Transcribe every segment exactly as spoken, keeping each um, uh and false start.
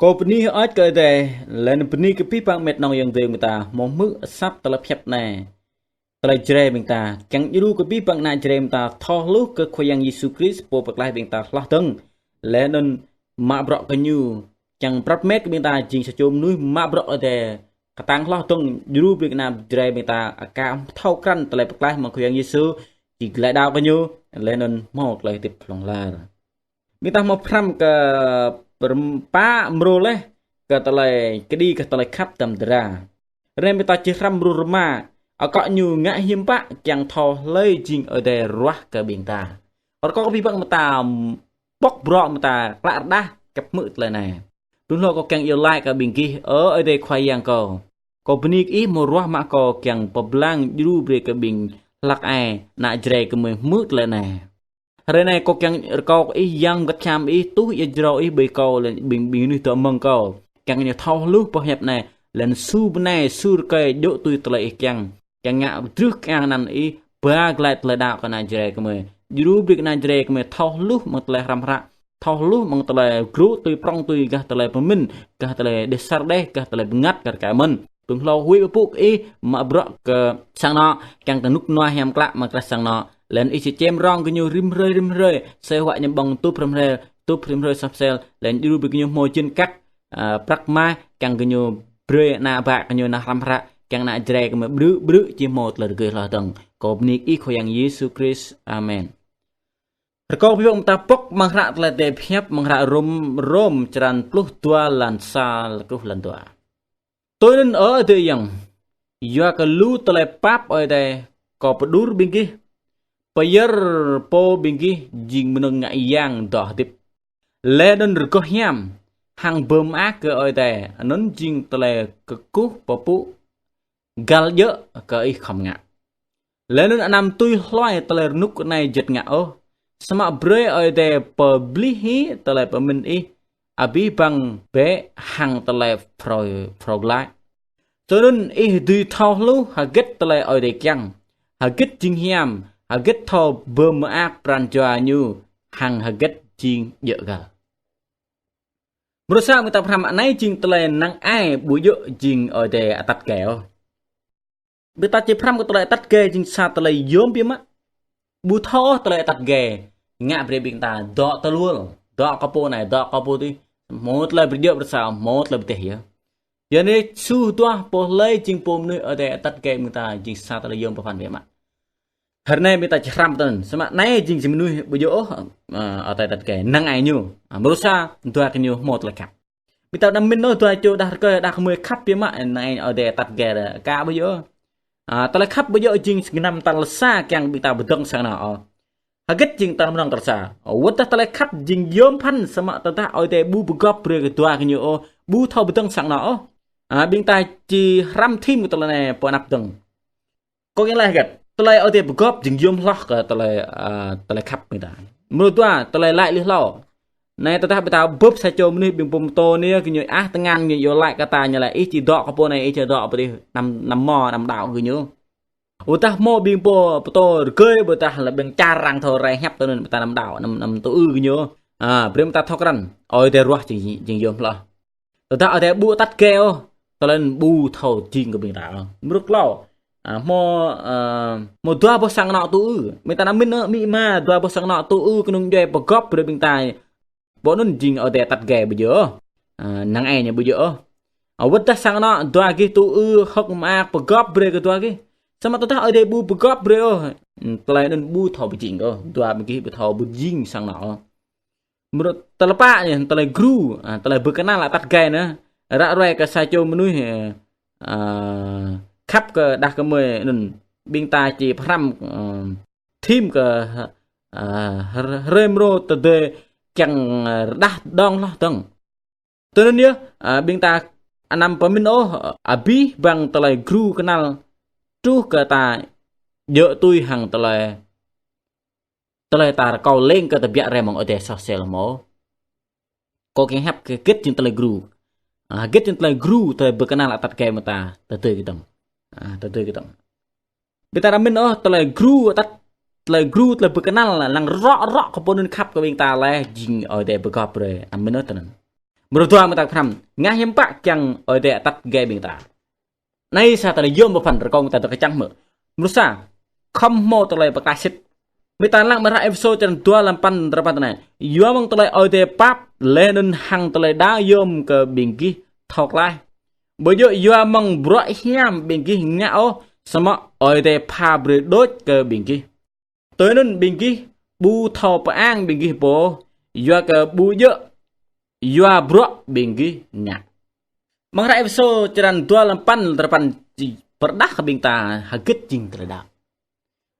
Kâo bơni hơơč kơ Ơi Adai, laih anŭn bơni kơ abih bang met nong ayŏng adơi ƀing ta, hmâo hmư̆ asăp tơlơi pơhiăp anai. Tơlơi Jrai ƀing ta, kiăng djru kơ abih bang ană Jrai ƀing ta, thâo hluh kơ Khua Yang Yêsu Krist, Pô pơklaih ƀing ta hloh dơ̆ng. Laih anŭn mă bruă kơ Ñu, kiăng prăp met kơ ƀing ta jing sa čô mơnuih mă bruă Ơi Adai, kơtang hloh dơ̆ng, djru brơi kơ ană Jrai ƀing ta, aka thâo krăn tơlơi pơklaih mơ̆ng Khua Yang Yêsu, či glaĭ đaŏ kơ Ñu, laih anŭn hmâo tơlơi hơdip hlŏng lar. Ƀing ta hmâo pơhrăm kơ pơrem-, pă mrô laih, kơ tơlơi kơđi kơ tơlơi khăp tơm dra. Ră anai ƀing ta či hrăm mrô rơma, akŏ ñu ngă hiam pă kiăng thâo hlơi jing Ơi Adai ruah kơ ƀing ta. Rơkâo kơ abih bang ƀing ta pŏk bruă ƀing ta klă rơđah kăp hmư̆ tơlơi anai. Tui hlâo kâo kiăng iâu laĭ kơ ƀing gih, ơ Ơi Adai Khua Yang kâo. Kâo bơni kơ Ih hmâo ruah mă kâo kiăng pơblang djru brơi kơ ƀing hlăk ai, ană Jrai gơmơi hmư̆ tơlơi anai. Hrơi anai kâo kiăng rơkâo kơ Ih Yang Bơngăt Hiam Ih tuh ia jrao Ih ƀơi kâo laih anŭn ƀing, ƀing mơnuih dŏ mơ̆ng kâo. Kiăng ñu thâo hluh boh hiăp anai, laih anŭn su bơnai, su rơkơi, djơ̆ tui tơlơi Ih kiăng. Kiăng ngă drưh kơang anăn Ih, ba glaĭ tơlơi đaŏ kơ ană Jrai gơmơi. Djru brơi kơ ană Jrai gơmơi thâo hluh mơ̆ng tơlơi hrăm hră, thâo hluh mơ̆ng tơlơi gru tui prŏng tui gah tơlơi pơmĭn, gah tơlơi dêh sar dêh, gah tơlơi bơngăt kar kaĭ mơ̆n. Tơm hlâo huĭ pơpŭ kơ Ih, mă bruă kơ sang anŏ, kiăng tơnŭk nua hiam klă mă krah sang anŏ. Laih anŭn Ih či čem rong gơñu rĭm hrơi rĭm hrơi, sĕ huă ñu ƀơ̆ng tŭp rĭm hrơi, tŭp rĭm hrơi sap sel, laih anŭn djru brơi gơñu hmâo jên kăk, a, prăk mah, kiăng gơñu brơi ană bă gơñu nao hrăm hră, kiăng ană Jrai gơmơi ƀrư̆ ƀrư̆ či hmâo tơlơi rơgơi hloh dơ̆ng. Kâo bơni kơ Ih Khua Yang Yêsu Krist. Amen. Rơkâo kơ abih bang ƀing ta pŏk amăng hră tơlơi pơhiăp amăng hră Rôm, Rôm črăn pluh dua lan sa truh lan dua. Tui anŭn ơ adơi ayŏng, yua kơ lu tơlơi pap Ơi Adai, kâo pơđur ƀing gih, pơyơr pô ƀing gih jing mơnơ̆ng ngă yang dŏ hơdip. Laih anŭn rơgoh hiam, hăng pơmơak kơ Ơi Adai, anŭn jing tơlơi kơkuh pơpŭ găl djơ̆ kơ ih khŏm ngă. Laih anŭn anăm tui hluai tơlơi rơnŭk anai juăt ngă ôh, samơ̆ brơi Ơi Adai pơblih hĭ tơlơi pơmĭn ih, abih bang bĕ hăng tơlơi phrâo, phrâo glaĭ. Tui anŭn ih dưi thâo hluh hơget tơlơi Ơi Adai kiăng, hơget jing hiam, hơget thâo pơmơak pran jua Ñu, hăng hơget jing djơ̆ găl. Mrô sa mơ̆ng ta pơhrăm anai jing tơlơi năng ai ƀu djơ̆ jing Ơi Adai atăt gai ôh. Ƀing ta či pơhrăm kơ tơlơi atăt gai jing sa tơlơi yôm biă mă. Ƀu thâo ôh tơlơi atăt gai ngă brơi ƀing ta dŏ tơluôl, dŏ kơ pô anai, dŏ kơ pô adih. Hmâo tơlơi ƀu djơ̆ ƀu thâo, hmâo tơlơi ƀu djơ̆ yơh. Yua anai su duah pô hlơi jing pô mơnuih Ơi Adai atăt gai ƀing ta jing sa tơlơi yôm pơphan biă mă. Hrơi anai ƀing ta či hrăm tơl anŭn. Samơ̆ anai jing si mơnuih ƀu djơ̆ ôh, ơ, Ơi Adai atăt gai, năng ai ñu. Ơ, mrô sa, dua kơ ñu hmâo tơlơi khăp. Ƀing ta anăm mĭn ôh, dua čô đah rơkơi, đah kơmơi khăp biă mă, năng ai Ơi Adai atăt gai đah, ka ƀu djơ̆. Ơ, tơlơi khăp ƀu djơ̆ jing si gơnam tal sa kiăng ƀing ta pơdơ̆ng sang anŏ ôh. Hơget jing tal mơnơ̆ng tal sa. Wơ̆t dah tơlơi khăp jing yôm pơphan samơ̆ tơdah Ơi Adai ƀu pơgop brơi kơ dua kơ ñu ôh, ƀu thâo pơdơ̆ng sang anŏ ôh. Ơ, ƀing ta či hrăm thim kơ tơlơi anai pơ anăp dơ̆ng. Kâo kiăng laĭ hơget? Tơlơi Ơi Adai pơgop jing yôm hloh kơ tơlơi, ơ, tơlơi khăp ƀing ta. Mrô dua, tơlơi laĭ lui hlâo. Anai tơdah ƀing ta bưp sa čô mơnuih ƀing pô pơtô anai, gơñu ah tơngan gơñu iâu laĭ kơ ta, ñu laĭ ih či dŏ kơ pô anai, ih či dŏ pơ adih, anăm, anăm mơ̆, anăm đaŏ gơñu. Ƀôdah hmâo ƀing pô pơtô rơgơi, ƀôdah lĕ ƀing čar arăng thâo rai hiăp tui anŭn, ƀing ta anăm đaŏ, anăm, anăm tŭ ư gơñu. Ơ, brơi ƀing ta thâo krăn, Ơi Adai ruah jing, jing yôm hloh. Tơdah Ơi Adai ƀu atăt gai ôh, tơlơi anŭn ƀu thâo jing kơ ƀing ta ôh. Mrô klâo, ơ, hmâo, ơ, hmâo dua boh sang anŏ tŭ ư. Ƀing ta anăm mĭn ôh, amĭ ama dua boh sang anŏ tŭ ư kơnung djuai pơgop brơi ƀing ta. Pô anŭn jing Ơi Adai atăt gai ƀu djơ̆ ôh. Ơ, năng ai ñu ƀu djơ̆ ôh. Ơ, wơ̆t dah sang anŏ dua gih tŭ ư hơ̆k mơak pơgop brơi kơ dua gih. Samơ̆ tơdah Ơi Adai ƀu pơgop brơi ôh, tơlơi anŭn ƀu thâo pơjing ôh. Dua ƀing gih ƀu thâo pơjing sang anŏ ôh. Mrô tơlơi pă anai, tơlơi gru, ơ, tơlơi pơkơnăl atăt gai anai. Ră ruai kơ sa čô mơnuih, ơ, khăp kơ đah kơmơi anŭn ƀing ta či pơhrăm, ơ, thim kơ, ơ, hrơi mrô tơdơi kiăng, ơ, rơđah đơ̆ng hloh dơ̆ng. Tui anŭn yơh, ơ, ƀing ta anăm pơmĭn ôh, ơ, abih bang tơlơi gru kơnăl truh kơ ta djơ̆ tui hăng tơlơi tơlơi ta rơkâo leng kơ tơbiă rai mơ̆ng Ơi Adai soh sel mơ̆. Kâo kiăng hiăp kơ hơget jing tơlơi gru. Ơ, hơget jing tơlơi gru, tơlơi pơkơnăl atăt gai mơ̆ng ta, tơdơi kơdơ̆ng. Ơ, tơdơi kơdơ̆ng. Ƀing ta anăm mĭn ôh, tơlơi gru atăt, tơlơi gru, tơlơi pơkơnăl, lăng rŏ rŏ kơ pô anŭn khăp kơ ƀing ta laih, jing Ơi Adai pơgop brơi, anăm mĭn ôh tui anŭn. Mrô dua mơ̆ng ta pơhrăm, ngă hiam pă kiăng Ơi Adai atăt gai ƀing ta. Anai sa tơlơi yôm pơphan rơkâo ta dŏ kơčăng mơ̆. Mrô sa, khŏm hmâo tơlơi pơklaih sĭt. Ƀing ta lăng amăng hră Êphêsô črăn dua lăm păn tơpăn tui anai: Yua mơ̆ng tơlơi Ơi Adai pap, laih anŭn hăng tơlơi đaŏ yôm kơ ƀing gih thâo klaih. Ƀu djơ̆ yua mơ̆ng bruă hiam ƀing gih ngă ôh, samơ̆ Ơi Adai pha brơi đôč kơ ƀing gih. Tui anŭn ƀing gih ƀu thâo pơang ƀing gih pô, yua kơ ƀu djơ̆ yua bruă ƀing gih ngă. Amăng hră Êphêsô črăn dua lăm păn tơpăn či pơrơđah kơ ƀing ta hơget jing tơlơi đaŏ.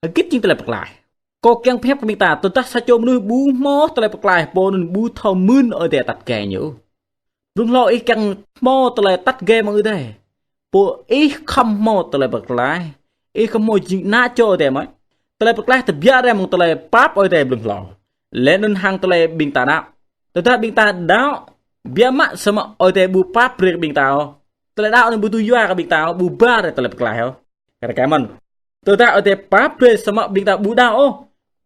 Hơget jing tơlơi pơklaih. Kâo kiăng pơhiăp kơ ƀing ta, tơdah sa čô mơnuih ƀu hmâo tơlơi pơklaih, pô anŭn ƀu thâo mưn Ơi Adai atăt gai ñu. Blung hlâo ih kiăng hmâo tơlơi atăt gai mơ̆ng Ơi Adai. Pô ih khŏm hmâo tơlơi pơklaih, ih khŏm hmâo jing ană čô Ơi Adai mơ̆. Tơlơi pơklaih tơbiă rai mơ̆ng tơlơi pap Ơi Adai blung hlâo. Laih anŭn hăng tơlơi ƀing ta đaŏ. Tơdah ƀing ta đaŏ, biă mă samơ̆ Ơi Adai ƀu pap brơi kơ ƀing ta ôh. Tơlơi đaŏ anŭn ƀu dưi yua kơ ƀing ta ôh, ƀu ba rai tơlơi pơklaih ôh. Kar kaĭ mơ̆n. Tơdah Ơi Adai pap brơi samơ̆ ƀing ta ƀu đaŏ ôh,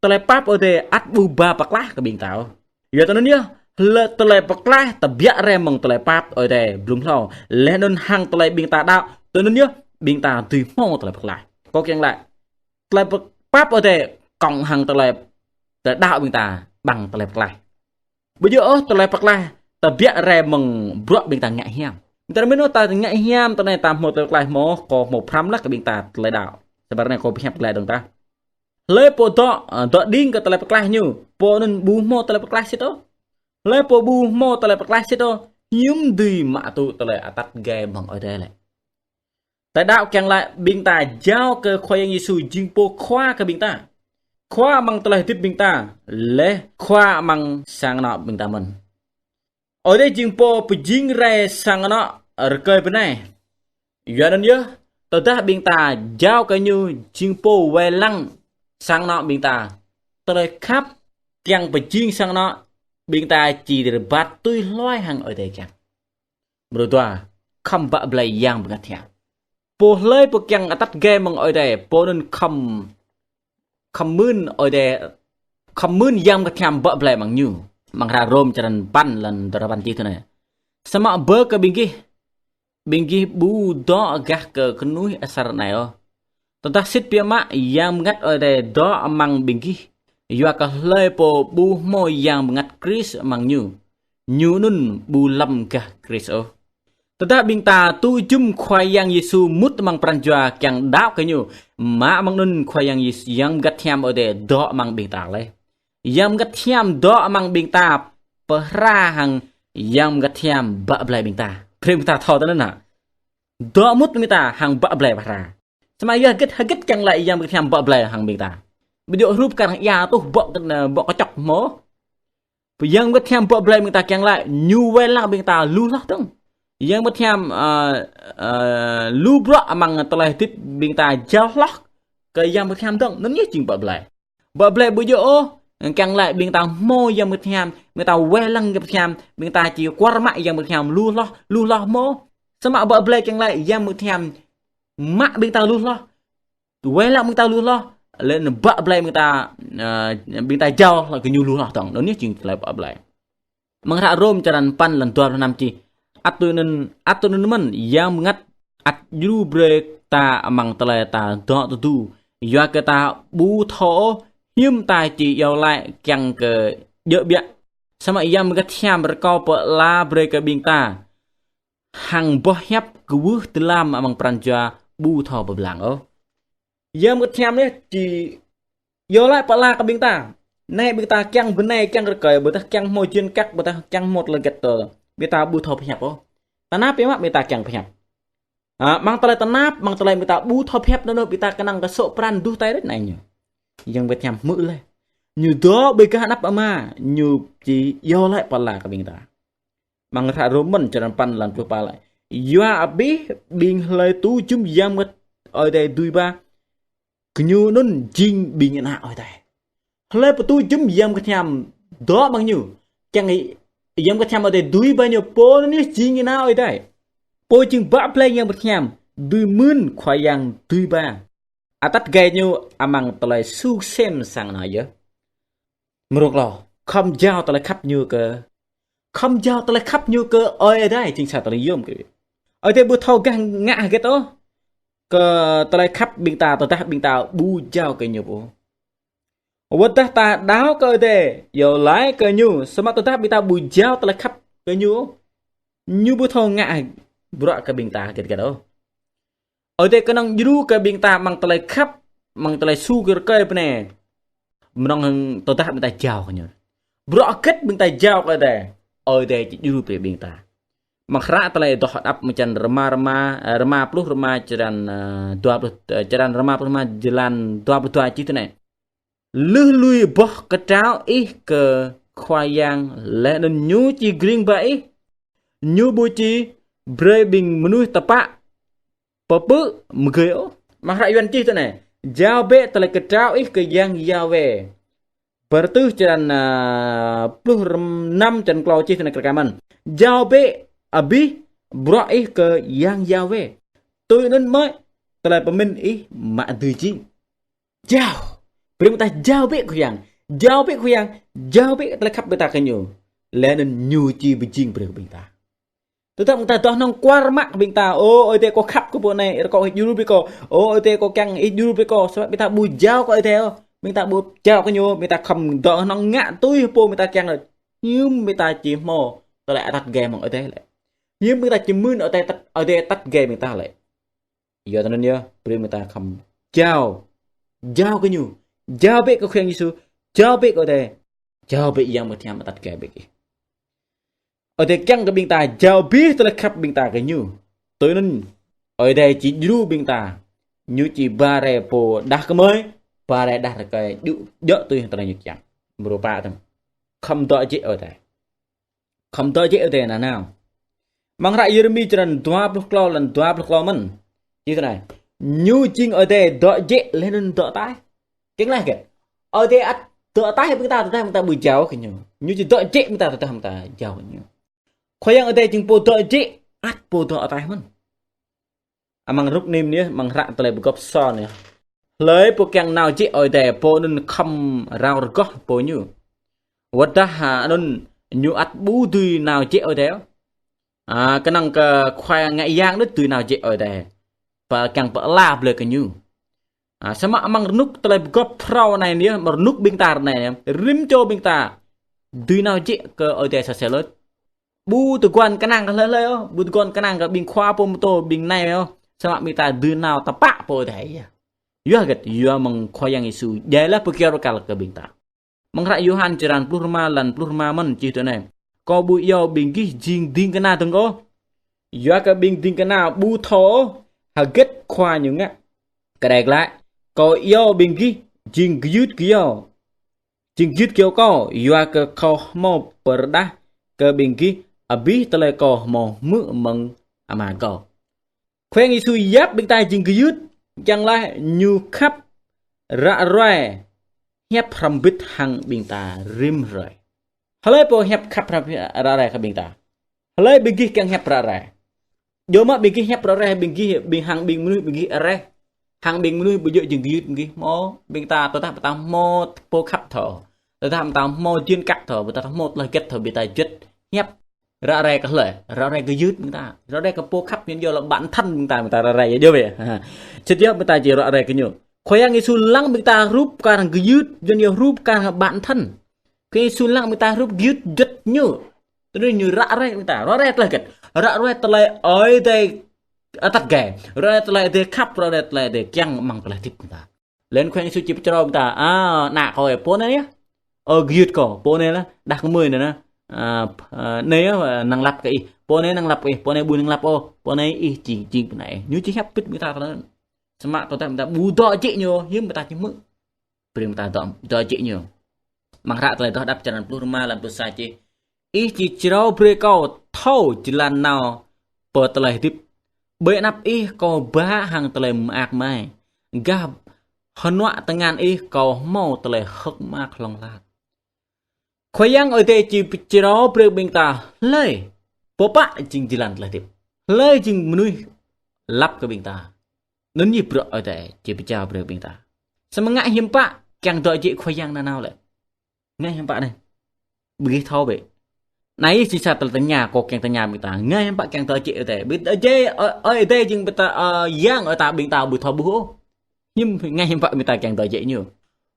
tơlơi pap Ơi Adai ăt ƀu ba pơklaih kơ ƀing ta ôh. Yua tui anŭn yơh, lĕ tơlơi pơklaih tơbiă rai mơ̆ng tơlơi pap Ơi Adai blung hlâo. Laih anŭn hăng tơlơi ƀing ta đaŏ, tui anŭn yơh, ƀing ta dưi hmâo tơlơi pơklaih. Kâo kiăng laĭ, tơlơi pơ-, pap Ơi Adai kŏng hăng tơlơi, tơlơi đaŏ ƀing ta ƀăng tơlơi pơklaih. Ƀu djơ̆ ôh tơlơi pơklaih tơbiă rai mơ̆ng bruă ƀing ta ngă hiam. Ƀing ta mĭn ôh ta ngă hiam, tơlơi ta hmâo tơlơi pơklaih hmâo, kâo hmâo pơhrăm laih kơ ƀing ta tơlơi đaŏ. Sa bar anai kâo pơhiăp glaĭ dơ̆ng tah. Hlơi pô dŏ, ơ, dŏ đing kơ tơlơi pơklaih ñu, pô anŭn ƀu hmâo tơlơi pơklaih sĭt ôh. Hlơi pô ƀu hmâo tơlơi pơklaih sĭt ôh, hiư̆m dưi mă tŭ tơlơi atăt gai mơ̆ng Ơi Adai lĕ. Tơlơi đaŏ kiăng laĭ ƀing ta jao kơ Khua Yang Yêsu jing pô khua kơ ƀing ta. Khua amăng tơlơi hơdip ƀing ta, laih khua amăng sang anŏ ƀing ta mơ̆n. Ơi Adai jing pô pơjing rai sang anŏ rơkơi bơnai. Yua anŭn yơh, tơdah ƀing ta jao kơ ñu jing pô wai lăng sang anŏ ƀing ta, tơlơi khăp kiăng pơjing sang anŏ ƀing ta či rơbat tui hluai hăng Ơi Adai kiăng. Mrô dua, khŏm bă blai Yang Bơngăt Hiam. Pô hlơi pô kiăng atăt gai mơ̆ng Ơi Adai, pô anŭn khŏm, khŏm mưn Ơi Adai, khŏm mưn Yang Bơngăt Hiam bă blai mơ̆ng ñu. Amăng hră Rôm črăn păn lăn dua păn čih tui anai: Samơ̆ bơ kơ ƀing gih, ƀing gih ƀu dŏ gah kơ kơnuih asar anai ôh. Tơdah sĭt biă mă Yang Bơngăt Ơi Adai dŏ amăng ƀing gih, yua kơ hlơi pô ƀu hmâo Yang Bơngăt Krist amăng ñu, ñu anŭn ƀu lăm gah Krist ôh. Tơdah ƀing ta tŭ jum Khua Yang Yêsu mŭt amăng pran jua kiăng đaŏ kơ ñu, mă amăng anŭn Khua Yang Yêsu, Yang Bơngăt Hiam Ơi Adai dŏ amăng ƀing ta laih. Yang Bơngăt Hiam dŏ amăng ƀing ta pơhra hăng Yang Bơngăt Hiam bă blai ƀing ta. Brơi ƀing ta thâo tui anŭn hă. Dŏ mŭt ƀing ta hăng bă blai pơhra. Samơ̆ yua hơget, hơget kiăng laĭ Yang Bơngăt Hiam bă blai hăng ƀing ta. Ƀu djơ̆ hrup kar hăng ia tuh bŏ kơ, bŏ kơčŏk hmâo. Yang Bơngăt Hiam bă blai ƀing ta kiăng laĭ ñu wai lăng ƀing ta lu hloh dơ̆ng. Yang Bơngăt Hiam, ơ, ơ, lu bruă amăng tơlơi hơdip ƀing ta jao hloh kơ Yang Bơngăt Hiam dơ̆ng. Anŭn yơh jing bă blai. Bă blai ƀu djơ̆ ôh kiăng laĭ ƀing ta hmâo Yang Bơngăt Hiam, ƀing ta wai lăng Yang Bơngăt Hiam, ƀing ta či kuar mă Yang Bơngăt Hiam lu hloh, lu hloh hmâo. Samơ̆ bă blai kiăng laĭ Yang Bơngăt Hiam mă ƀing ta lu hloh, wai lăng ƀing ta lu hloh, laih anŭn bă blai ƀing ta, ơ, ƀing ta jao hloh kơ ñu lu hloh dơ̆ng. Anŭn yơh jing tơlơi bă blai. Amăng hră Rôm črăn păn lăn dua pluh năm čih: Ăt tui anŭn, ăt tui anŭn mơ̆n, Yang Bơngăt ăt djru brơi ta amăng tơlơi ta dŏ tơdu, yua kơ ta ƀu thâo ôh hiư̆m ta či iâu laĭ kiăng kơ djơ̆ biă. Samơ̆ Yang Bơngăt Hiam rơkâo pơala brơi kơ ƀing ta hăng boh hiăp kwưh tơlam amăng pran jua ƀu thâo pơblang ôh. Yang Bơngăt Hiam anai či iâu laĭ pơala kơ ƀing ta. Anai ƀing ta kiăng bơnai, kiăng rơkơi, ƀôdah kiăng hmâo jên kăk, ƀôdah kiăng hmâo tơlơi hơget tơ, ƀing ta ƀu thâo pơhiăp ôh. Tơnap biă mă ƀing ta kiăng pơhiăp. Ă, amăng tơlơi tơnap, amăng tơlơi ƀing ta ƀu thâo pơhiăp anŭn, ƀing ta kơnang kơ sŏk pran duh tai rĕt anai ñu. Yang Bơngăt Hiam hmư̆ laih. Ñu dŏ ƀơi gah anăp Ama, ñu či iâu laĭ pơala kơ ƀing ta. Amăng hră Rôm mơ̆n črăn păn lăn pluh pă laĭ: Yua abih ƀing hlơi tŭ jum Yang Bơngăt Ơi Adai dưi ba, gơñu anŭn jing ƀing ană Ơi Adai. Hlơi pô tŭ jum Yang Bơngăt Hiam dŏ amăng ñu, kiăng Yang Bơngăt Hiam Ơi Adai dưi ba ñu, pô anŭn yơh jing ană Ơi Adai. Pô jing bă blai Yang Bơngăt Hiam dưi mưn Khua Yang dưi ba, atăt gai ñu amăng tơlơi su sem sang anŏ yơh. Mrô klâo, khŏm jao tơlơi khăp ñu kơ khŏm jao tơlơi khăp ñu kơ Ơi Adai, jing sa tơlơi yôm kơ. Ơi Adai ƀu thâo gah ngă hơget ôh kơ tơlơi khăp ƀing ta, tơdah ƀing ta ƀu jao kơ ñu pô. Wơ̆t dah ta đaŏ kơ Ơi Adai, iâu laĭ kơ ñu, samơ̆ tơdah ƀing ta ƀu jao tơlơi khăp kơ ñu, ñu ƀu thâo ngă bruă kơ ƀing ta hơget hơget ôh. Ơi Adai kơnơ̆ng djru kơ ƀing ta amăng tơlơi khăp, amăng tơlơi su kơ rơkơi pơ anai. Mơnơ̆ng hăng tơdah ƀing ta jao kơ ñu. Bruă hơget ƀing ta jao kơ Ơi Adai, Ơi Adai či djru brơi ƀing ta. Amăng hră Tơlơi Adoh Hơđăp mơ̆ng črăn rơma rơma, ơ, rơma pluh rơma, črăn, ơ, dua pluh, ơ, črăn rơma pluh rơma, jơlan dua pluh dua čih tui anai: Lưh lui boh kơtrâo ih kơ Khua Yang, laih anŭn ñu či gring ba ih. Ñu ƀu či brơi ƀing mơnuih tơpă pơpư̆ mơgơi ôh. Amăng hră Yuan čih tui anai: Jao bĕ tơlơi kơtrâo ih kơ Yang Yahweh. Bơrơtuh črăn, ơ, pluh năm črăn klâo čih tui anai kơ rơkơi mơ̆n: Jao bĕ abih bruă ih kơ Yang Yahweh, tui anŭn mơ̆ tơlơi pơmĭn ih mă dưi jing. Jao. Brơi ƀing ta jao bĕ Khua Yang. Jao bĕ Khua Yang. Jao bĕ tơlơi khăp ƀing ta kơ ñu. Laih anŭn ñu či pơjing brơi kơ ƀing ta. Tơdah ƀing ta dŏ hơnơ̆ng kuar mă kơ ƀing ta: Ơ Ơi Adai, kâo khăp kơ pô anai, rơkâo ih djru brơi kâo. Ơ Ơi Adai, kâo kiăng ih djru brơi kâo. Samơ̆ ƀing ta ƀu jao kơ Ơi Adai ôh. Ƀing ta ƀu jao kơ ñu, ƀing ta khŏm dŏ hơnơ̆ng ngă tui pô ƀing ta kiăng lĕ, hiư̆m ƀing ta či hmâo tơlơi atăt gai mơ̆ng Ơi Adai lĕ? Hiư̆m ƀing ta či mưn Ơi Adai atăt, Ơi Adai atăt gai ƀing ta lĕ? Yua tui anŭn yơh, brơi ƀing ta khŏm jao. Jao kơ ñu. Jao bĕ kơ Khua Yang Yêsu. Jao bĕ kơ Ơi Adai. Jao bĕ Yang Bơngăt Hiam atăt gai bĕ ih. Ơi Adai kiăng kơ ƀing ta jao abih tơlơi khăp ƀing ta kơ ñu. Tui anŭn Ơi Adai či djru ƀing ta. Ñu či ba rai pô đah kơmơi, ba rai đah rơkơi, djơ̆, djơ̆ tui hăng tơlơi ñu kiăng. Mrô pă tơm. Khŏm dŏ jĕ Ơi Adai. Khŏm dŏ jĕ Ơi Adai nanao. Amăng hră Yêrêmi črăn dua pluh klâo, lan dua pluh klâo mơ̆n. Čih tui anai: Ñu jing Ơi Adai dŏ jĕ laih anŭn dŏ ataih. Kiăng laĭ hơget? Ơi Adai ăt dŏ ataih ƀing ta, tơdah ƀing ta ƀu jao kơ ñu. Ñu či dŏ jĕ ƀing ta, tơdah ƀing ta jao kơ ñu. Khua Yang Ơi Adai jing pô dŏ jĕ, ăt pô dŏ ataih mơ̆n. Amăng rup anai yơh, amăng hră Tơlơi Pơgop sô anai: Hlơi pô kiăng nao jĕ Ơi Adai, pô anŭn khŏm rao rơgoh pô ñu. Wơ̆t dah, ha, anŭn ñu ăt ƀu dưi nao jĕ Ơi Adai ôh. A, kơnơ̆ng kơ Khua Ngă Yang đôč dưi nao jĕ Ơi Adai. Pơ kiăng pơala blơi kơ ñu. A, samơ̆ amăng rơnŭk Tơlơi Pơgop phrâo anai yơh, amăng rơnŭk ƀing ta anai yơh, rĭm čô ƀing ta dưi nao jĕ kơ Ơi Adai sa sel đôč. Ƀu tơguan kơnang kơ hlơi hlơi ôh, ƀu tơguan kơnang kơ ƀing khua pô mơtô, ƀing anai ôh, samơ̆ ƀing ta dưi nao tơpă pơ Ơi Adai yơh. Yua hơget? Yua mơ̆ng Khua Yang Yêsu djai laih pơkiaŏ rơkal kơ ƀing ta. Amăng hră Yôhan črăn pluh rơma, lan pluh rơma mơ̆n čih tui anai: Kâo ƀu iâu ƀing gih jing ding kơna dơ̆ng ôh, yua kơ ƀing ding kơna ƀu thâo ôh hơget khua ñu ngă. Kơđai glaĭ, Kâo iâu ƀing gih jing gơyut gơyâo, jing gơyut gơyâo Kâo, yua kơ Kâo hmâo pơrơđah kơ ƀing gih abih tơlơi Kâo hmâo hmư̆ mơ̆ng Ama Kâo. Khua Yang Yêsu yap ƀing ta jing gơyut, kiăng laĭ ñu khăp ră ruai, hiăp hrŏm hơbĭt hăng ƀing ta rĭm hrơi. Hlơi pô hiăp khăp hrŏm ră ruai kơ ƀing ta? Hlơi ƀing gih kiăng hiăp ră ruai? Djơ̆ mơ̆ ƀing gih hiăp ră ruai, ƀing gih, ƀing hăng ƀing mơnuih ƀing gih areh, hăng ƀing mơnuih ƀu djơ̆ jing gơyut ƀing gih hmâo? Ƀing ta tơdah ƀing ta hmâo pô khăp thâo, tơdah ƀing ta hmâo jên kăk thâo, ƀing ta hmâo tơlơi hơget thâo, ƀing ta juăt hiăp ră ruai kơ hlơi? Ră ruai gơyut ƀing ta. Ră ruai kơ pô khăp, ñu yơh lĕ bản thân ƀing ta, ƀing ta ră ruai yơh djơ̆ wĕ. Sĭt yơh ƀing ta či ră ruai kơ ñu. Khua Yang Yêsu lăng ƀing ta hrup kar hăng gơyut, ñu yơh hrup kar hăng bản thân. Khua Yang Yêsu lăng ƀing ta hrup gơyut juăt ñu. Tui anŭn ñu ră ruai ƀing ta. Ră ruai tơlơi hơget? Ră ruai tơlơi Ơi Adai atăt gai. Ră ruai tơlơi Ơi Adai khăp, ră ruai tơlơi Ơi Adai kiăng amăng tơlơi hơdip ƀing ta. Laih anŭn Khua Yang Yêsu či pơčrâo ƀing ta: A, ană Kâo ơi, pô anai yơh, ơ, gơyut Kâo, pô anai lah, đah kơmơi anai lah. A, a, anai yơh, a, năng lăp kơ ih, pô anai năng lăp kơ ih, pô anai ƀu năng lăp ôh, pô anai ih jing, jing pô anai ih. Ñu či hiăp hơbĭt ƀing ta tơlơi anŭn. Samơ̆ tơdah ƀing ta ƀu dŏ jĕ ñu, hiư̆m ƀing ta či hmư̆? Brơi ƀing ta dŏ, dŏ jĕ ñu. Amăng hră Tơlơi Adoh Hơđăp črăn pluh rơma, lan pluh sa čih: Ih či črâo brơi Kâo thâo jơlan nao pơ tơlơi hơdip. Ƀơi anăp ih Kâo ba hăng tơlơi mơak mai, gah hơnuă tơngan ih Kâo hmâo tơlơi hơ̆k mơak hlŏng lar. Khua Yang Ơi Adai či pơčrâo brơi ƀing ta hlơi pô pă jing jơlan tơlơi hơdip, hlơi jing mơnuih lăp kơ ƀing ta. Anŭn yơh bruă Ơi Adai či pơčrâo brơi ƀing ta. Samơ̆ ngă hiư̆m pă kiăng dŏ jĕ Khua Yang nanao lĕ? Ngă hiư̆m pă anai? Ƀing gih thâo bĕ. Anai jing sa tơlơi tơña, kâo kiăng tơña ƀing ta. Ngă hiư̆m pă kiăng dŏ jĕ Ơi Adai. Ƀing ta jĕ Ơi, Ơi Adai jing ƀing ta, ơ, Yang Ơi ta ƀing ta ƀu thâo ƀuh ôh. Hiư̆m, ngă hiư̆m pă ƀing ta kiăng dŏ jĕ ñu.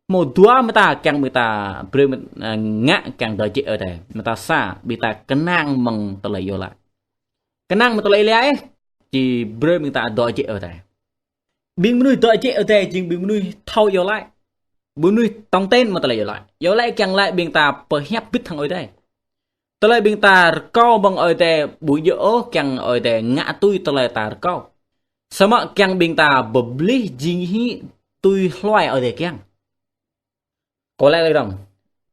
Hmâo dua mơta kiăng ƀing ta brơi mơ̆-, ơ, ngă kiăng dŏ jĕ Ơi Adai. Mơta sa, ƀing ta kơnang mơ̆ng tơlơi iâu laĭ. Kơnang mơ̆ng tơlơi iâu laĭ, či brơi ƀing ta dŏ jĕ Ơi Adai. Ƀing mơnuih dŏ jĕ Ơi Adai, jing ƀing mơnuih thâo iâu laĭ. Ƀing mơnuih tong ten mơ̆ng tơlơi iâu laĭ. Iâu laĭ kiăng laĭ ƀing ta pơhiăp ƀĭt hăng Ơi Adai. Tơlơi ƀing ta rơkâo mơ̆ng Ơi Adai ƀu djơ̆ ôh kiăng Ơi Adai ngă tui tơlơi ta rơkâo. Samơ̆ kiăng ƀing ta pơplih jing hĭ tui hluai Ơi Adai kiăng. Kâo laĭ lơi dơ̆ng.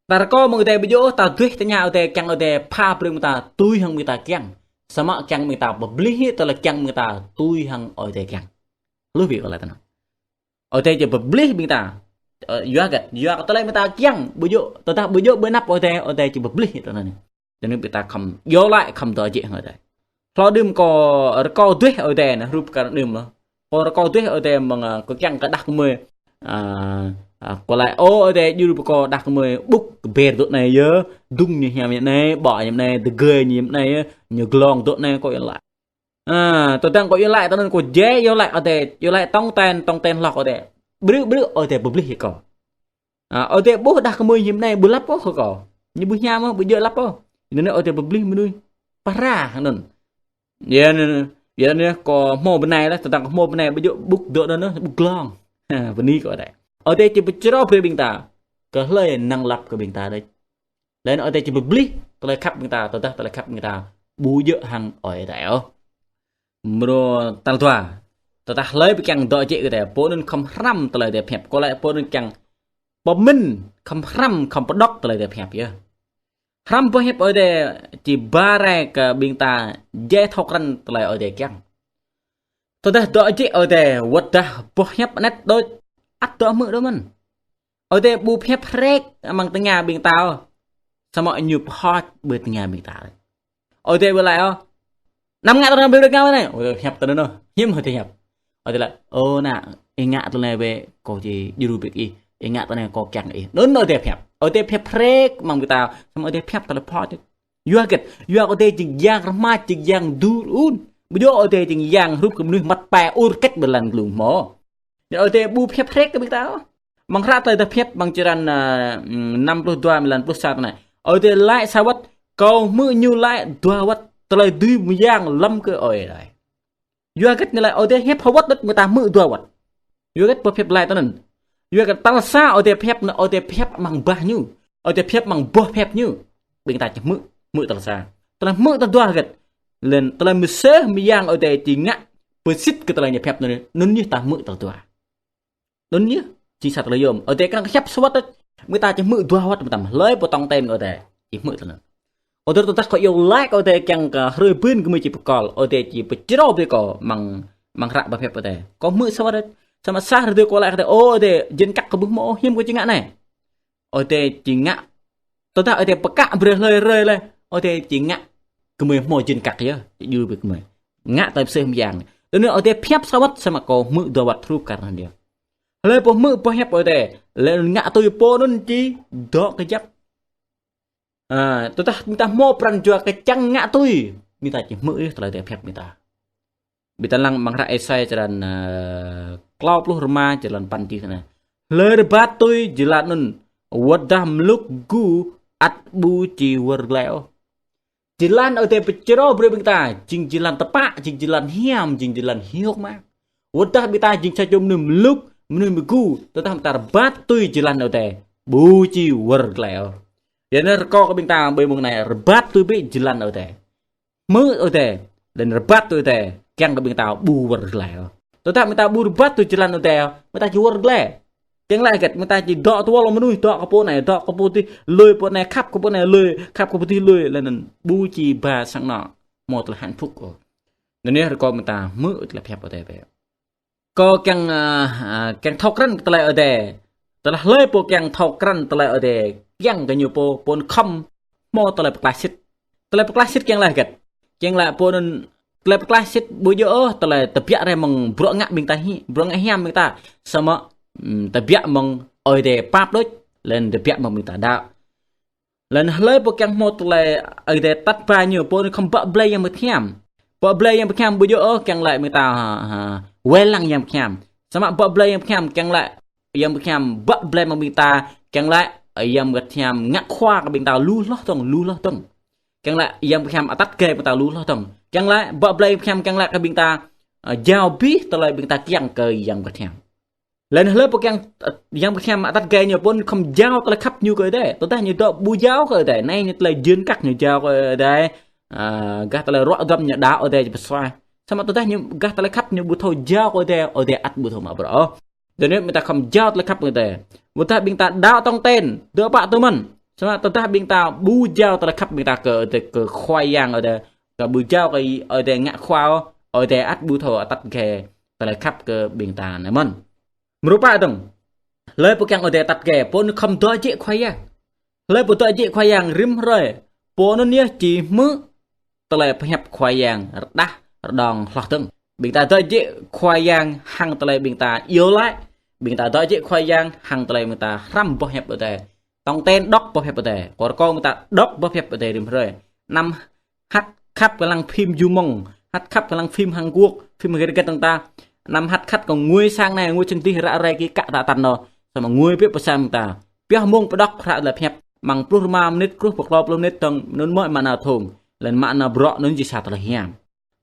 Ta rơkâo mơ̆ng Ơi Adai ƀu djơ̆ ôh, ta duah tơña Ơi Adai kiăng Ơi Adai pha brơi mơ̆ng ta tui hăng ƀing ta kiăng. Samơ̆ kiăng ƀing ta pơplih hĭ tơlơi kiăng ƀing ta tui hăng Ơi Adai kiăng. Lu ƀĭ kâo laĭ tui anŭn. Ơi Adai či pơplih ƀing ta. Ơ, yua hơget, yua kơ tơlơi ƀing ta kiăng, ƀu djơ̆, tơdah ƀu djơ̆ ƀơi anăp Ơi Adai, Ơi Adai či pơplih hĭ tui anŭn. Tui anŭn ƀing ta khŏm iâu laĭ khŏm dŏ jĕ hăng Ơi Adai. Hlâo đưm kâo rơkâo duah Ơi Adai anai, hrup kar đưm lĕ. Kâo rơkâo duah Ơi Adai mơ̆ng, ơ, kâo kiăng kơ đah kơmơi, ơ, ơ, kâo laĭ, ơ, Ơi Adai djru pơ kâo đah kơmơi ƀŭk kơber dŏ anai yơh, dŭng ñu hiam ñu anai, ƀô̆ ñu anai, tơgơi ñu anai yơh, ñu glông dŏ anai kâo iâu laĭ. Ơ, tơdang kâo iâu laĭ tui anŭn kâo jĕ iâu laĭ Ơi Adai, iâu laĭ tong ten, tong ten hloh Ơi Adai. Brư̆, brư̆ Ơi Adai pơplih hĭ kâo. Ơ, Ơi Adai ƀuh đah kơmơi hiam anai ƀu lăp ôh kơ kâo. Ñu ƀu hiam ôh, ƀu djơ̆ lăp ôh. Anŭn Ơi Adai pơplih mơnuih. Pơră anŭn. Yua anŭn, yua anŭn kâo hmâo bơnai laih, tơdang kâo hmâo bơnai ƀu djơ̆ ƀŭk dŏ anŭn, ƀŭk glông. Ha, bơni kơ Ơi Adai. Ơi Adai či pơčrâo brơi ƀing ta. Kơ hlơi năng lăp kơ ƀing ta đôč. Laih anŭn Ơi Adai či pơplih tơlơi khăp ƀing ta, tơdah tơlơi khăp ƀing ta ƀu djơ̆ hăng Ơi Adai ôh. Mrô tal dua. Tơdah hlơi pơkiăng dŏ jĕ kơ Ơi Adai, pô anŭn khŏm hrăm tơlơi Ơi Adai pơhiăp. Kâo laĭ pô anŭn kiăng pơmĭn, khŏm hrăm, khŏm pơđŏk tơlơi Ơi Adai pơhiăp yơh. Hrăm boh hiăp Ơi Adai či ba rai kơ ƀing ta jĕ thâo krăn tơlơi Ơi Adai kiăng. Tơdah dŏ jĕ Ơi Adai, wơ̆t dah boh hiăp anet đôč, ăt dŏ hmư̆ đôč mơ̆n. Ơi Adai ƀu pơhiăp hrĕk amăng tơngia ƀing ta ôh. Samơ̆ ñu pơhŏt ƀơi tơngia ƀing ta. Ơi Adai ƀu laĭ ôh. Anăm ngă tui anŭn ƀing ta ngă anai. Ơi Adai pơhiăp tui anŭn ôh. Hiư̆m Ơi Adai pơhiăp. Ơi Adai laĭ, ơ ană, ih ngă tui anai bĕ, kâo či djru bĕ kơ ih. Ih ngă tui anai kâo kiăng kơ ih. Anŭn Ơi Adai pơhiăp. Ơi Adai pơhiăp hrĕk amăng ƀing ta. Samơ̆ Ơi Adai pơhiăp tơlơi pơhŏt. Yua hơget, yua kơ Ơi Adai jing Yang rơma, jing Yang dur un. Ƀu djơ̆ Ơi Adai jing Yang hrup kơ mơnuih măt pe ur kĕč ƀơi lăn glung hmâo. Anŭn Ơi Adai ƀu pơhiăp hrĕk kơ ƀing ta ôh. Amăng hră tơlơi Ơi Adai pơhiăp amăng črăn, ơ, năm pluh dua, mơ̆ng lăn pluh sa tui anai. Ơi Adai laĭ sa wơ̆t, kâo hmư̆ ñu laĭ dua wơ̆t, tơlơi dưi mơyang lơ̆m kơ Ơi Adai. Yua hơget ñu laĭ Ơi Adai pơhiăp sa wơ̆t đôč, ƀing ta hmư̆ dua wơ̆t. Yua hơget pơhiăp laĭ tui anŭn. Yua hơget tal sa Ơi Adai pơhiăp anŭn, Ơi Adai pơhiăp amăng bah ñu. Ơi Adai pơhiăp amăng boh hiăp ñu. Ƀing ta či hmư̆, hmư̆ tal sa. Tơlơi hmư̆ tal dua hơget. Laih anŭn tơlơi mơsêh mơyang Ơi Adai či ngă pơsĭt kơ tơlơi ñu pơhiăp anŭn, anŭn yơh ta hmư̆ tal dua. Anŭn yơh, jing sa tơlơi yôm. Ơi Adai kiăng kơ pơhiăp sa wơ̆t, ƀing ta či hmư̆ dua wơ̆t mơtam. Hlơi pô tong ten Ơi Adai, či hmư̆ tui anŭn. Ơi Adai tơdah kâo iâu laĭ kơ Ơi Adai kiăng kơ hrơi ƀing gơmơi či pơkŏl, Ơi Adai či pơčrâo brơi kâo amăng, amăng hră boh hiăp Ơi Adai. Kâo hmư̆ sa wơ̆t. Samơ̆ sa hrơi kâo laĭ kơ Ơi Adai, ơ Ơi Adai, jên kăk kơ ƀu hmâo, hiư̆m kâo či ngă anai. Ơi Adai či ngă. Tơdah Ơi Adai pơkă brơi hlơi hrơi laih, Ơi Adai či ngă gơmơi hmâo jên kăk yơh, či djru brơi gơmơi. Ngă tơlơi mơsêh mơyang. Tui anŭn Ơi Adai pơhiăp sa wơ̆t samơ̆ kâo hmư̆ dua wơ̆t hrup kar hăng yơh. Hlơi pô hmư̆ boh hiăp Ơi Adai, laih anŭn ngă tui pô anŭn či dŏ kơjăp. Ơ, tơdah ƀing ta hmâo pran jua kơčăng ngă tui, ƀing ta či hmư̆ yơh tơlơi Ơi Adai pơhiăp ƀing ta. Ƀing ta lăng amăng hră Êsai črăn, ơ, klâo pluh rơma, črăn păn čih tui anai. Hlơi rơbat tui jơlan anŭn, wơ̆t dah mlŭk mơgu ăt ƀu či wơr glaĭ ôh. Jơlan Ơi Adai pơčrâo brơi ƀing ta, jing jơlan tơpă, jing jơlan hiam, jing jơlan hiôk mơak. Wơ̆t dah ƀing ta jing sa čô mơnuih mlŭk, mơnuih mơgu, tơdah ƀing ta rơbat tui jơlan Ơi Adai, ƀu či wơr glaĭ ôh. Yua anŭn rơkâo kơ ƀing ta ƀơi mông anai rơbat tui bĕ jơlan Ơi Adai. Hmư̆ Ơi Adai, laih anŭn rơbat tui Ơi Adai, kiăng kơ ƀing ta ƀu wơr glaĭ ôh. Tơdah ƀing ta ƀu rơbat tui jơlan Ơi Adai, ƀing ta či wơr glaĭ. Kiăng laĭ hơget, ƀing ta či dŏ tơwơl mơnuih, dŏ kơ pô anai, dŏ kơ pô adih, lui pô anai, khăp kơ pô anai, lui, khăp kơ pô adih, lui, laih anŭn ƀu či ba sang anŏ hmâo tơlơi hạnh phúc ôh. Anŭn yơh rơkâo ƀing ta hmư̆ tơlơi pơhiăp Ơi Adai bĕ. Kâo kiăng, ơ, ơ, kiăng thâo krăn kơ tơlơi Ơi Adai. Tơdah hlơi pô kiăng thâo krăn tơlơi Ơi Adai, kiăng kơ ñu pô, pô anŭn khŏm hmâo tơlơi pơklaih sĭt. Tơlơi pơklaih sĭt kiăng laĭ hơget. Kiăng laĭ pô anŭn tơlơi pơklaih sĭt ƀu djơ̆ ôh, tơlơi tơbiă rai mơ̆ng bruă ngă ƀing ta hĭ, bruă ngă hiam ƀing ta. Samơ̆, ưm, tơbiă mơ̆ng Ơi Adai pap đôč, laih anŭn tơbiă mơ̆ng ƀing ta đaŏ. Laih anŭn hlơi pô kiăng hmâo tơlơi Ơi Adai atăt ba ñu, pô anŭn khŏm bă blai Yang Bơngăt Hiam. Bă blai Yang Bơngăt Hiam ƀu djơ̆ ôh kiăng laĭ ƀing ta, ha, ha, wai lăng Yang Bơngăt Hiam. Samơ̆ bă blai Yang Bơngăt Hiam kiăng laĭ Yang Bơngăt Hiam bă blai mơ̆ng ƀing ta, kiăng laĭ Yang Bơngăt Hiam ngă khua kơ ƀing ta lu hloh dơ̆ng, lu hloh dơ̆ng. Kiăng laĭ Yang Bơngăt Hiam atăt gai ƀing ta lu hloh dơ̆ng. Kiăng laĭ bă blai Yang Bơngăt Hiam kiăng laĭ kơ ƀing ta, ơ, jao abih tơlơi ƀing ta kiăng kơ Yang Bơngăt Hiam. Laih anŭn hlơi pô kiăng, ơ, Yang Bơngăt Hiam atăt gai ñu pô anŭn khŏm jao tơlơi khăp ñu kơ Ơi Adai. Tơdah ñu dŏ ƀu jao kơ Ơi Adai, anai ñu tơlơi jên kăk ñu jao kơ Ơi Adai, ơ, gah tơlơi ruă duăm ñu đaŏ Ơi Adai či pơsuaih. Samơ̆ tơdah ñu gah tơlơi khăp ñu ƀu thâo jao kơ Ơi Adai, Ơi Adai ăt ƀu thâo mă bruă ôh. Tui anŭn ƀing ta khŏm jao tơlơi khăp kơ Ơi Adai. Ƀôdah ƀing ta đaŏ tong ten, dŏ pă tui mơ̆n. Samơ̆ tơdah ƀing ta ƀu jao tơlơi khăp ƀing ta kơ Ơi Adai, kơ Khua Yang Ơi Adai, kơ ƀu jao kơ Ơi Adai ngă khua ôh, Ơi Adai ăt ƀu thâo atăt gai tơlơi khăp kơ ƀing ta anai mơ̆n. Mrô pă dơ̆ng. Hlơi pô kiăng Ơi Adai atăt gai, pô anŭn khŏm dŏ jĕ Khua Yang. Hlơi pô dŏ jĕ Khua Yang rĭm hrơi, pô anŭn yơh či hmư̆ tơlơi pơhiăp Khua Yang rơđah rơđông hloh dơ̆ng. Ƀing ta dŏ jĕ Khua Yang hăng tơlơi ƀing ta iâu laĭ. Ƀing ta dŏ jĕ Khua Yang hăng tơlơi ƀing ta hrăm boh hiăp Ơi Adai. Tong ten đŏk boh hiăp Ơi Adai. Kâo rơkâo ƀing ta đŏk boh hiăp Ơi Adai rĭm hrơi. Anăm hăt khăp kơ lăng phim Jumong, hăt khăp kơ lăng phim Hàn Quốc, phim hơget hơget dơ̆ng ta. Anăm hăt khăp kơ ngui sang anai, ngui sang adih ră ruai kơ kă ta tăn nô. Samơ̆ ngui bĕ pơ sang ta. Pioh mông pơđŏk hră tơlơi pơhiăp. Mơ̆ng pluh rơma mơnit truh pơ klâo pluh mơnit dơ̆ng anŭn mơ̆ mă nao thŭng. Laih anŭn mă nao bruă anŭn či sa tơlơi hiam.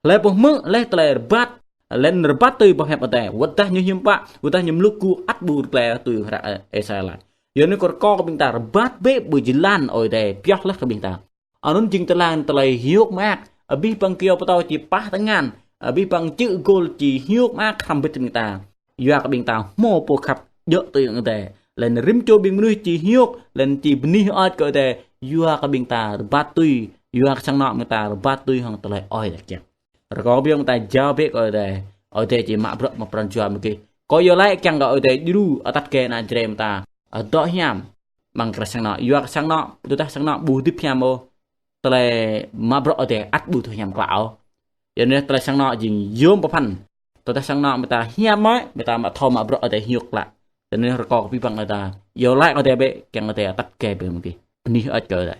Hlơi pô hmư̆ laih tơlơi rơbat, laih anŭn rơbat tui boh hiăp Ơi Adai. Wơ̆t tơdah ñu hiư̆m pă, wơ̆t tơdah ñu mlŭk gŭ ăt ƀu rơklai tui hră Êsai laĭ. Yua anŭn kâo rơkâo kơ ƀing ta rơbat bĕ ƀơi jơlan Ơi Adai pioh laih kơ ƀing ta. Anŭn jing tơlang tơlơi hiôk mơak, abih bang kyâo pơtâo či pah tơngan, abih bang čư̆ gôl či hiôk mơak hrăm bĭt ƀing ta. Yua kơ ƀing ta hmâo pô khăp djơ̆ tui Ơi Adai. Laih anŭn rĭm čô ƀing mơnuih či hiôk, laih anŭn či bơni hơơč kơ Ơi Adai. Yua kơ ƀing ta rơbat tui, yua kơ sang anŏ ƀing ta rơbat tui hăng tơlơi Ơi Adai kiăng. Rơkâo ƀing ta jao bĕ kơ Ơi Adai. Ơi Adai či mă bruă amăng pran jua ƀing gih. Kâo iâu laĭ kiăng kơ Ơi Adai djru atăt gai ană Jrai ƀing ta. Ơ, dŏ hiam. Mơ̆ng kơ sang anŏ, yua kơ sang anŏ, tơdah sang anŏ ƀu hơdip hiam ôh, tơlơi mă bruă Ơi Adai ăt ƀu thâo hiam klă ôh. Yua anŭn tơlơi sang anŏ jing yôm pơphan. Tơdah sang anŏ ƀing ta hiam mơ̆, ƀing ta mă thâo mă bruă Ơi Adai hiôk klă. Tui anŭn rơkâo kơ abih bang ƀing ta iâu laĭ kơ Ơi Adai bĕ, kiăng Ơi Adai atăt gai ƀing gih. Bơni hơơč kơ Ơi Adai.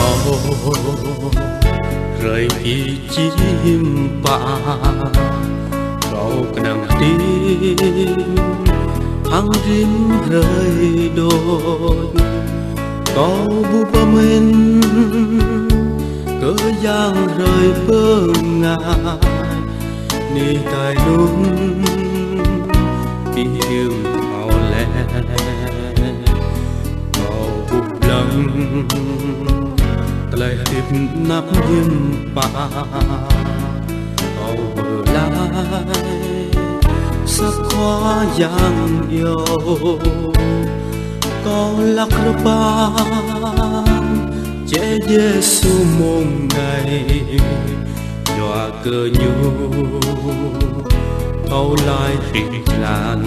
Kâo ƀu thâo hrơi ih či hiư̆m pă, kâo kơnang hơdip hăng rĭm hrơi đôč. Kâo ƀu pơmĭn kơ yang hrơi bơngai, anih dai anŭn ih hiư̆m hmâo laih. Kâo ƀuh lăng tơlơi hơdip anăp hiư̆m pă, kâo wơr laĭ sa Khua Yang iâu. Kâo lăk rơbat jĕ Yêsu mông anai, yua kơ Ñu thâo laĭ hrih jơlan.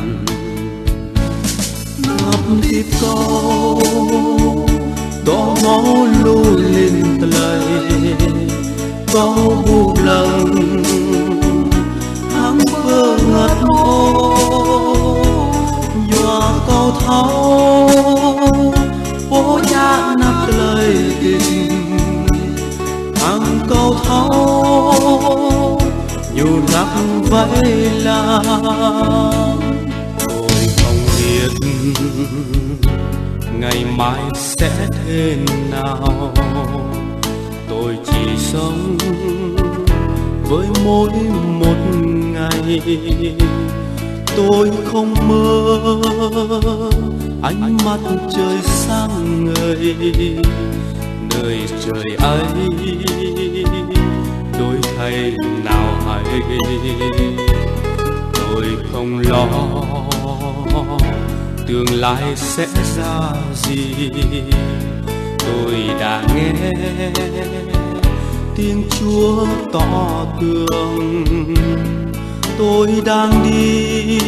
Anăp hơdip kâo, kâo hmâo lu lin tơlơi kâo ƀuh lăng hăng bơngăt hmâo, yua kâo thâo Pô djă anăp tơlơi ding, hăng kâo thâo Ñu hlăk wai lăng. Ơi hŏng Ngày mai sẽ thế nào? Tôi chỉ sống với mỗi một ngày. Tôi không mơ ánh mặt trời sáng ngời, nơi trời ấy đổi thay nào hay. Tôi không lo tương lai sẽ ra gì. Tôi đã nghe tiếng Chúa tỏ tường. Tôi đang đi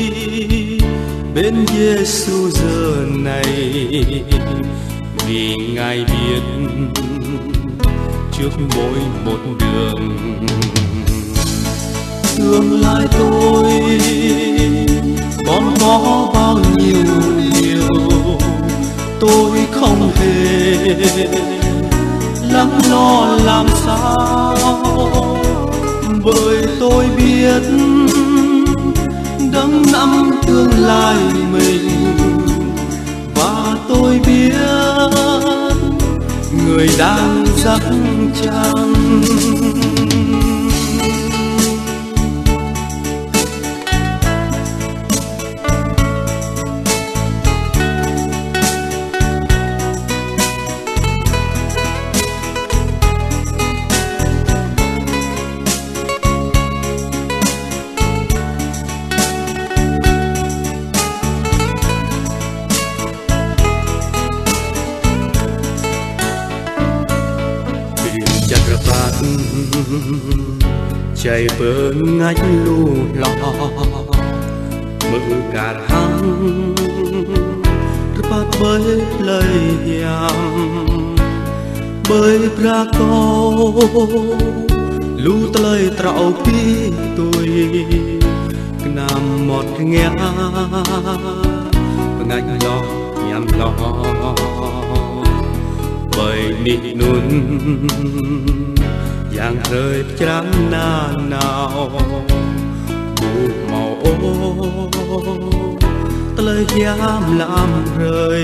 bên Giêsu giờ này, vì Ngài biết trước mỗi một đường. Tương lai tôi còn có bao nhiêu điều tôi không hề lắng lo làm sao, bởi tôi biết Đấng nắm tương lai mình, và tôi biết Người đang dắt chân. Ƀing čăt rơbat čai pơngač lu hloh, mơ̆ kar hăng rơbat ƀơi plơi hiam. Ƀơi bra kâo lu tơlơi trâo pi tui, kơnam mơmŏt rơngiă, pơngač hloh hiam hloh. Ƀơi anih anŭn yang hrơi pơčrang nanao, ƀu hmâo ôh tơlơi hiam lăm hrơi.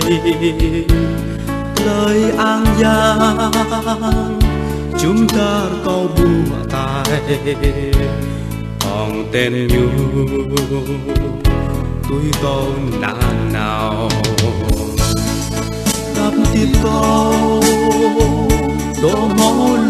Tơlơi ang yang jum dar kâo ƀuh tai, hŏng ten ñu tui kâo nanao. Khăp hơdip kâo dŏ hmâo